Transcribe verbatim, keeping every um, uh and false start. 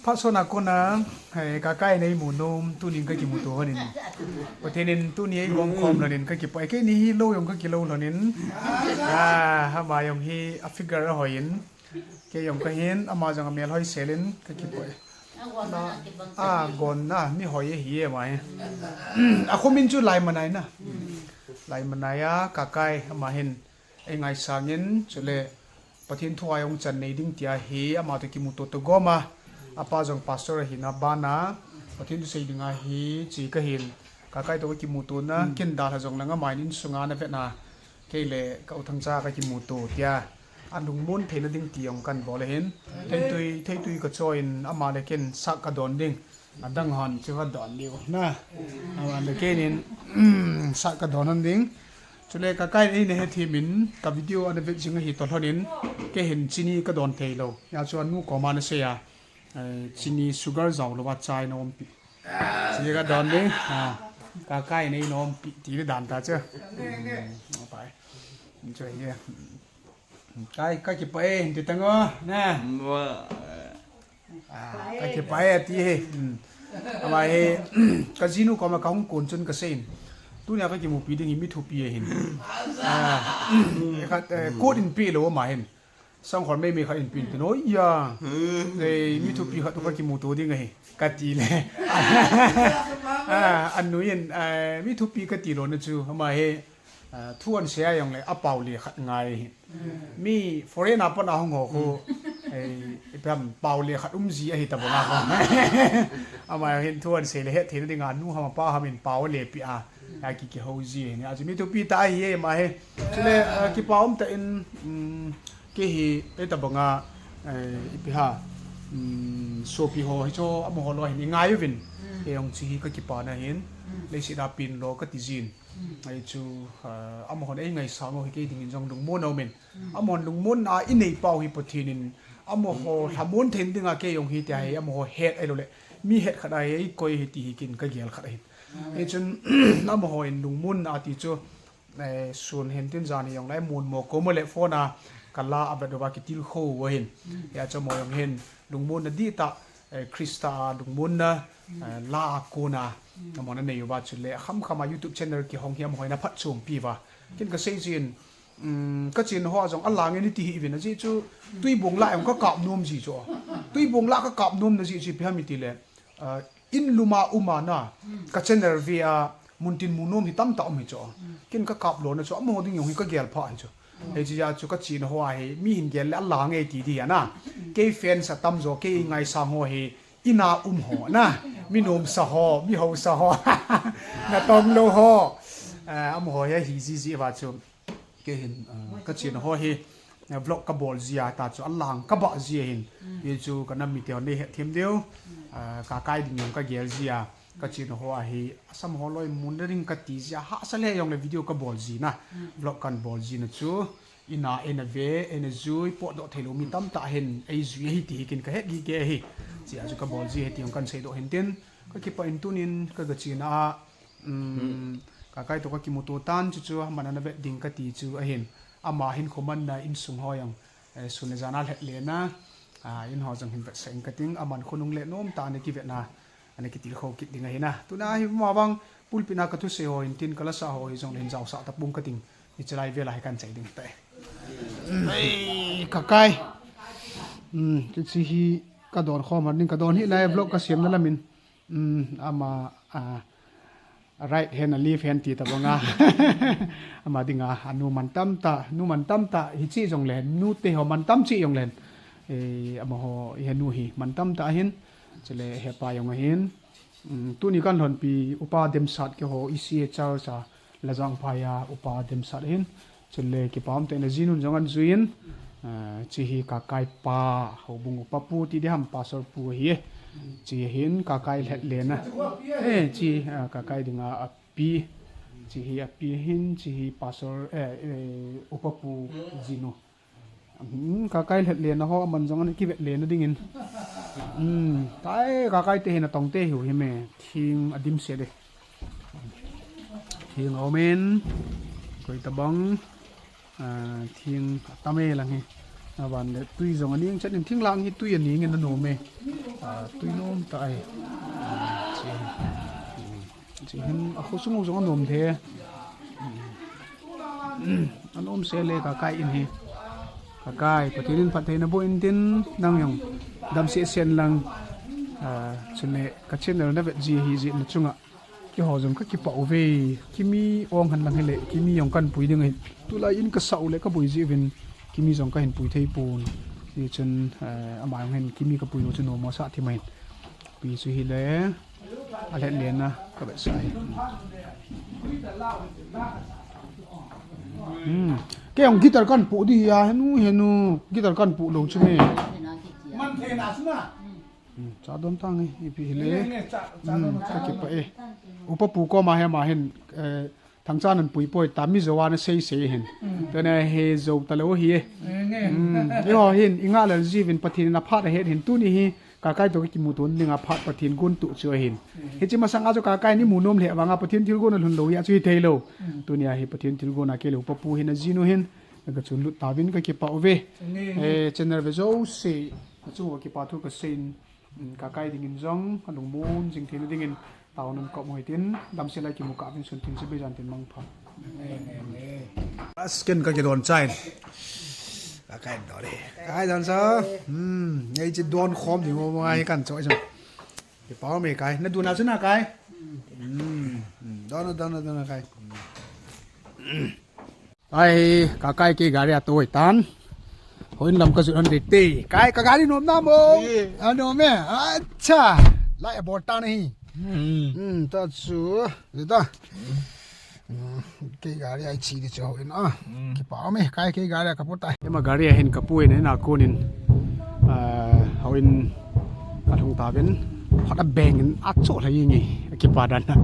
Phat sot a kona, eh, Kakai nei mu nom, tunin ka kimuto lhonin. Pathen in tuni ei gong khom lhonin ka kipah e, keini hi lou jong ka kilou lhonin. Ah, ama jong hi a figure ahoiyin. Kei jong kahin, ama jong amel hoisel in ka kipah e. A, gon na, mi hoi ahi e ama hi. A khomin chu Laimanai na. Laimanai a, Kakai ama hin. Ei ngaisang in, chule Pathen thu a jong chan nei ding tia hi, ama toh kimuto to gom a. Apa jong pastor ahina bana, Pathen thu sei ding ahi, chi kahin. Kakai toh ka kimuto na, kin dalha jong langa main in sunga na vet na. Kei le ka u Thangcha ka kimuto tia. A lungmon theina ding ti jong kan bol ahin. Theitui, theitui ka cho in ama le ken sah ka don ding. Adang hon chu va don diu na. Ama le kenin sah ka don hon ding. Chule Kakai in eina hethem in ka video ana vet jing ahi toh lhonin. Kei hin chini ka don thei lou. Hia chu anu koma na sei a. Eh, chini sugar jao lou a chai na umpi. Chini ka don ding. Ah, Kakai in eina umpi ti le dan ta chu. Hmm, pai. Chu hi. Kai, ka kipah e, hin ti tang o, na. Wa. Ah, ka kipah e, ati hi. Hmm. Ama hi, ka jinu koma ka hung kon chun ka seiyin. Tunia ka kimupi ding hi mi thupi ahin. Ah, khat, eh, kot in pe lou ama hin. Sangkhol meimei khat in pe in tin, oi ya. Eh, mi thupi khat toh ka kimuto ding ahi. Ka ti le. Ah, anu in, eh, mi thupi ka ti lou na chu. Ama hi, ah, thu ahin sei a jong le, a pao le khat ngai hi. Mi foreign a pat a hung ho khu, eh, ipi ham pao le khat um ji ahi ta bou na khu. Ama hin thu ahin sei le hetthei na dinga nu ham pa ham in pao le pi a, a ki kihou ji hi. A chu mi thupi tah ahi e ama hi. Chule, ah, kipa um tah in, um, kei hi, ei ta banga, eh, ipi ham, um, sopi ho hi chu amaho loi hin i ngai uvin. Kei jong chu hi ka kipana hin, leiset a pen lou ka ti jin. Ahi chu, ah, amahon ei ngaisang u hi kei dingin jong lungmon a um in. Amahon lungmon a i nei pau hi Pathen in amaho lhamon theina dinga kei jong hi tia hi amaho het ahilou le. Mi het khat a hi ei koi hi ti hi kin ka gel khat ahin. Hichun amaho in lungmon a ti chu, eh, sun hin tin jan hi jong le mun mo ko mo le phone a ka la a vet uva kitilkhou u ahin. Hia chu amaho jong hin lungmon a dihtah eh, Christa a lungmonna, eh, la a kona, amahon anei uva chule, khamkham a YouTube channel kihong hi amaho in aphatchompi uva. Kin ka sei jin, um, ka chena ho a jong alang e nati hih uvin ajeh chu, tuibong la jong ka kap nom ji chu. Tuibong la ka kap nom na jeh chu ipi ham iti le, eh, in lum a um a na, ka channel ve a, mun tin mu nom hi tamtah um hi chu. Kin ka kap lona chu, amaho ding jong hi ka gel pha hi chu. Hiche jeh a chu ka chena ho a hi, mi hin gel le alang e ti di ana. Kei fans atam jo, kei ngaisang ho hi, in a um ho na. Mi nomsa ho, mi hausa ho. Na tong lou ho. Eh, amaho hi ahi jiji uva chu. Kei hin, eh, ka chena ho hi, eh, vlog ka bol ji a ta chu alang ka bah ji ahin. Hi chu ka nam mite hon nei hetthem diu. Eh, Kakai ding jong ka gel ji a. Ka chena ho a hi, asam ho loi mun na ding ka ti jia, hahsa le jong le video ka bol ji na, vlog kan bol ji na chu, in a, eina ve, eina jui, potdoh thei lou mi tamtah hin, ei jui ahi ti hi kin ka het gige ahi. Chea chu ka bol ji ahi ti jong kan seidoh hin tin, ka kipah in tunin, ka ga chena a, um, Kakai toh ka kimuto tan chu chu, aman ana vet ding ka ti chu ahin, ama hin khoman na insung ho jong, eh, sun le jan a lhet le na, ah, in ho jong hin vetsah ing ka ting, aman khonung le nom tah a ana kivet na, ana kitilkhou kit ding ahi na. Tuna hi mavang pulpit na ka thusei ho hin tin ka lasa ho hi jong le hin jaosah tapong ka ting. Hiche lai vel a hi kan chai ding tai. Ei, Kakai. Hmm, hiche hi ka don khom ding ka don hi lai vlog ka siam na lamin. Hmm, ama, ah, right hand a left hand ti tabang a. Ama dinga, anu man tamtah, nu man tamtah, hiche jong le, nu te ho man tam che jong le. Eh, amaho, i he nu hi, man tamtah ahin. Chule hepa jong ahin. Um, tuni kan lhonpi upa Demsat keiho E C A church a Lajangphai a upa Demsat ahin. Chule kipa um tah in ajinun jong ana jui in. Ah, hiche hi Kakai pa, houbung upa pu ti diham pastor pu ahi e. Hiche hin Kakai lhet lena. Eh, hiche, ah, Kakai dinga api. Hiche hi api ahin, hiche hi pastor, eh, eh, upa pu jinu. Hmm, Kakai lhet lena ho, aman jong ana kivet lena dingin. Hmm, tai Kakai te hin atong te hiu hi me. Thing adim se de. Thing aum in. Koi tabang. Ah, thing atam e lang hi. Aban le tui jong aning chet in thing lang hi tui aning in anom e. Ah, tui nom tai. Chi, chi hin, a khosung jong anom the. Anom se le Kakai in hi. Kakai, Pathen in phattheina boh in tin, nang jong damsel sen lang, ah, chule ka channel na vet ji ahi jeh in na chunga. Keiho jong ka kipah uve, Kimi ong hen lang hile, Kimi jong kan pui ding ahin. Tulai in ka sah u le ka boi jeh uvin, Kimi jong ka hin pui thei pon. Hichun, eh, ama jong hin Kimi ka pui lou chu nom mo sa thim ahin. Pi chu hile, a lhen len a ka vetsah e. Hmm. Kei jong guitar kan pu di a, henu, henu, guitar kan pu lou chu me. Hmm, cha don tang e, ipi hile. Hmm, ka kipah e. Upa pu koma hi ama hin, eh, thangcha nan pui poi ta mi jo a na sei sei hin. Tuna hi jo ta lou hi e. Hmm, eiho hin, i ngah lel jiuvin Pathen in aphat ahet hin tuni hi, Kakai toh ka kimuto ding a phat Pathen gon toh chu ahin. Hiche masang a chu Kakai ni mu nom le vang a Pathen thilgon a lhun lou hi a chu hi thei lou. Tuni a hi Pathen thilgon a kei le upa pu hin a jinu hin, ka chun lut tauvin ka kipah uve. Eh, channel ve jouse, a chu ka kipah thu ka sei in, Kakai dingin jong, a lungmon jing theina dingin, taona um kop u hitin, damsel a kimu kah uvin sun tin, chibai jan tin mangpha. As ken ka kidon chai. Kakai don le. Kakai don sa. Hmm, ei chi don khom ding mo mo ai kan choi sa. Kipah me Kai. Na duna chu na Kai. Hmm, hmm, don, don, don Kai. Ai, Kakai kei gari a toi tan. Houin lam ka jot hon ding te. Kai ka gari nom na mo. Eh. A nom e. Acha. Lai a bol tan hi. Hmm. Hmm, ta chu. Ni ta. Hmm, kei gari a i chi di chu houin a. Hmm. Kipah me Kai kei gari a ka pu tai. Ema gari a hin ka pu in na konin. Ah, houin ka lhung tauvin. Hot a beng in a chu la yingi. Kipah dan na.